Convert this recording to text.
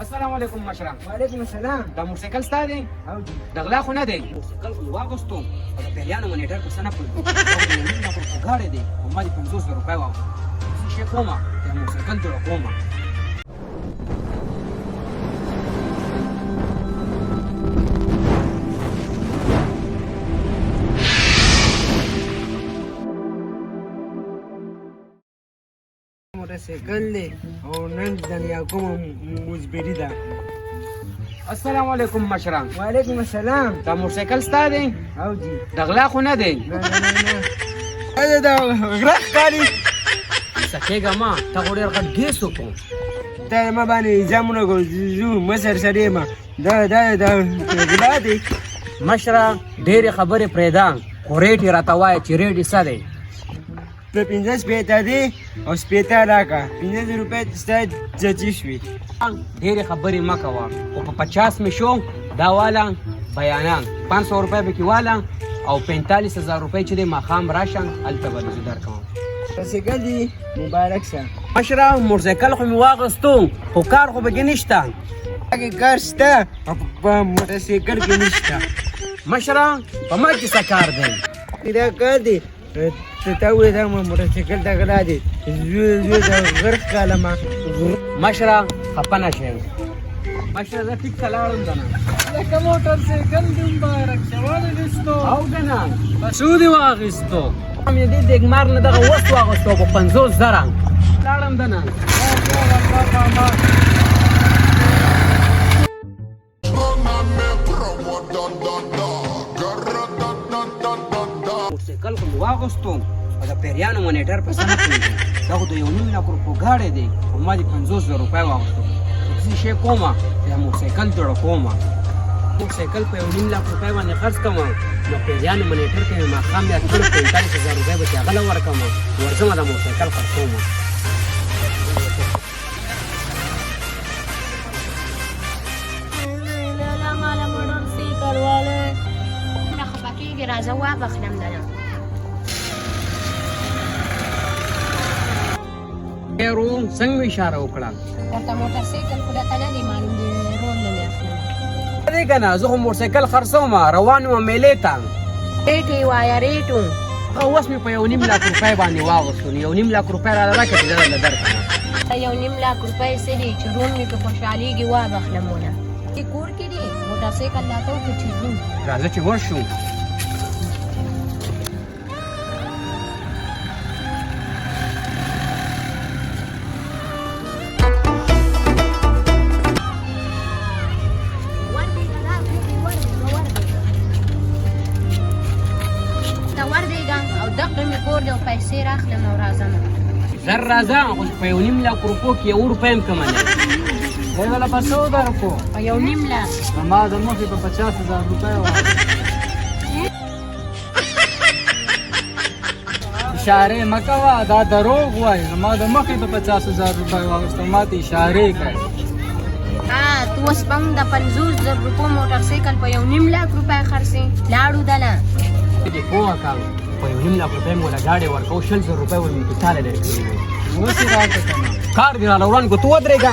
السلام علیکم مشره. وعلیکم السلام. دا موټرسایکل ستا دی؟ او جی. د غلا خو نه دی؟ موټرسایکل خو مې واغوستو او د پیریانو منیټر په څه نه پوهېږم. ګاډی دی او ما دې 50,000 روپۍ واغوستو. څه شی کومه دا موټرسایکل جوړه کومه. موټرسایکل دی او نن دنیا کومه مجبوري ده. السلام علیکم مشره. وعلیکم السلام. دا موټرسایکل ستا دی؟ او جی. د غلا خو نه دی؟ نه نه نه، دا غره ښکاري. سکېږه ما ته خو ډېر غټ ګیس وکړو. ته ما باندې الزام ولګو، زه مشر سړی یم. دا دا دا غلا دی. مشره ډېرې خبرې پرېږده، خو ریټ یې راته وایه چې ریټ یې څه دی؟ ته پنځه شپېته دی او شپېته راکړه، 5,000 روپۍ ستا چچي شوې. ډېرې خبرې مه کوه، خو په 50 مې شو دا واله بیانان 500 روپۍ پکې واله او 45,000 روپۍ چې دی ماښام راشه هلته به دې زه درکوم. موټرسایکل دي مبارک شه. مشره موټرسایکل خو مې واغوستو خو کار خو پکې نشته. کې کار شته او په موټرسایکل کې نشته. مشره په ما کې څه کار دی؟ دا کار دی ته تا وویل دا موټرسایکل د غلا دی، زه د غره ښکالم. مشره خفه نه شې مشره، زه ټیک ته لاړم که نه. لکه موټرسایکل دې مبارک شه، واخیستو؟ او که نه. په څو دې واخیستو؟ مې دې دیګمار نه دغه وس واغوستو په 50,000. لاړم د نه. موټرسایکل خو مې واغوستو او د پیریانو منیټر په څه نه پوهېږم. دا خو د 1.5 لک روپو ګاډی دی او ما دې 50,000 روپۍ واغوستو. څه شی کومه دا موټرسایکل جوړه کومه. موټرسایکل په 1.5 لک روپۍ باندې خرڅ کوم نو پیریانو منیټر کې مې ماښام بیا ټول 45,000 روپۍ به چې هغه له ورکوم ورځمه دا موټرسایکل خرڅوم. نه خفه کېږي، راځه وابخلم دنه. ورو څنګه مې اشاره وکړه؟ ورته موټرسایکل خو درته نه دی معلوم دی، رول نه مې اخلم. دی که نه، زه خو موټرسایکل خرڅوم، روان وم میلې ته. ریټ یې وایه، ریټ. اوس مې په 1.5 لک روپۍ باندې واغوستو، نو 1.5 لک روپۍ راله راکړه چې زه درله درکړم. 1.5 لک روپۍ څه دي چې رول مې په خوشحالېږي وابخلم ونه. کور کې دی موټرسایکل راته وکړه چې ځو. راځه چې ورشو. ته وردېږه او دقه مې کور دی او پیسې راخلم او راځم. زر راځه، خو په 1.5 لک روپو کې یوه روپۍ هم کمه نه. دی وله په څو درکو؟ په 1.5 لک. زما د مخې په 50,000 روپۍ واخله. اشارې مه کوه، دا دروغ وایي. زما د مخې په 50,000 روپۍ واخیسته، ما ته اشارې کوي. ها ته اوس به هم د 50,000 روپو موټرسایکل په 1.5 لک روپۍ خرڅې. لاړو دله. دې پوهه کړ په 1.5 لک روپۍ مې وله ګاډی ورکوو، 20,000 روپۍ به مې تاله درکړي وي. اوس یې راکړه که نه. کار دې راله وران کړو، ته ودرېږه.